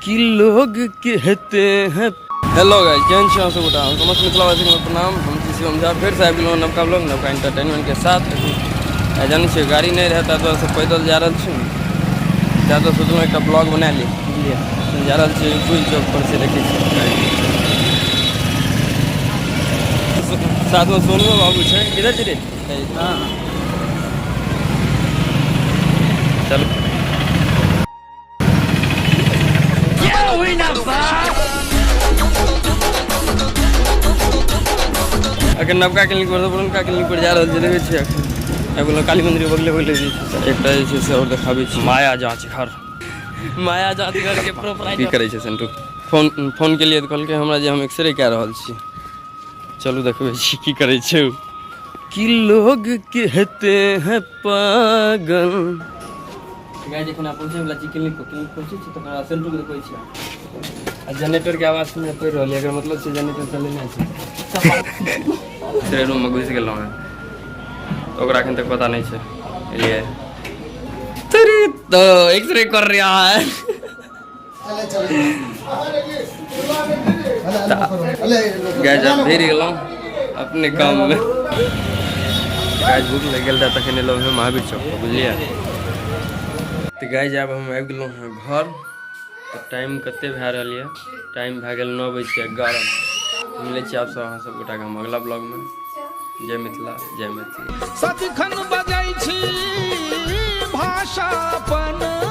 कि लोग कहते हैं। हेलो गाइस, केहन छी अहाँ सब गोटा? हम समस्त मिथिलावासी के प्रणाम। हम छी शिवम झा, फेर से आबि गेलहुँ नवका ब्लॉग नवका एंटरटेनमेंट के साथ। आइ जानै छियै, गाड़ी नहि रहै, ताहि दुआरे से पैदल जा रहल छी। ताहि दुआरे सोचलहुँ एकटा ब्लॉग बना ली, बुझलियै? जा रहल छी पुल चौक पर से, देखै छियै साथमे सोनुओ बाबू छै। किधर छै रे? हाँ। चलू। अखन नवका क्लिनिक पर, पुरनका क्लिनिक पर जा रहल छै। देखै छियै, अखन आबि गेलहुँ काली मंदिर के बगले बगले जे छै से एकटा जे छै से आओर देखाबै छी, माया जाँच घर। माया जाँच घर के प्रोपराइटर की करै छै सेंटू? फोन फोन केलियै तऽ कहलकै हमरा जे हम एक्सरे कए रहल छी। चलू, देखबै छी की करै छै उ। कि लोग कहते हैं पागल। गाइस, जखन आप पहुँचे वाला छी क्लिनिक पर, क्लिनिक पहुँचे छी तकर बाद सेंटू के देखै छी आ जनरेटर के आवाज सुनै पड़ि रहल है। एकर मतलब छै जनरेटर चलेने छै। एक्सरे रूम में घुसि गेलहुँ हेँ तऽ ओकरा एखन तक पता नहि छै। एलियै तो एक्सरे कर रहा है। गाइस, आब भिड़ गेलहुँ अपने काममे। गाइस, भूख लागि गेल रहै, तखन एलहुँ हेँ महावीर चौक पर, बुझलियै? तऽ गाइस, आब हम आबि गेलहुँ हेँ घर। तऽ टाइम कते भए रहल यऽ? टाइम भए गेल 9:11। मिलै छी आब सब अहाँ सब गोटाके हम अगला ब्लॉगमे। जय मिथिला, जय मैथिली। सदिखन बजै छी भाषा अपन।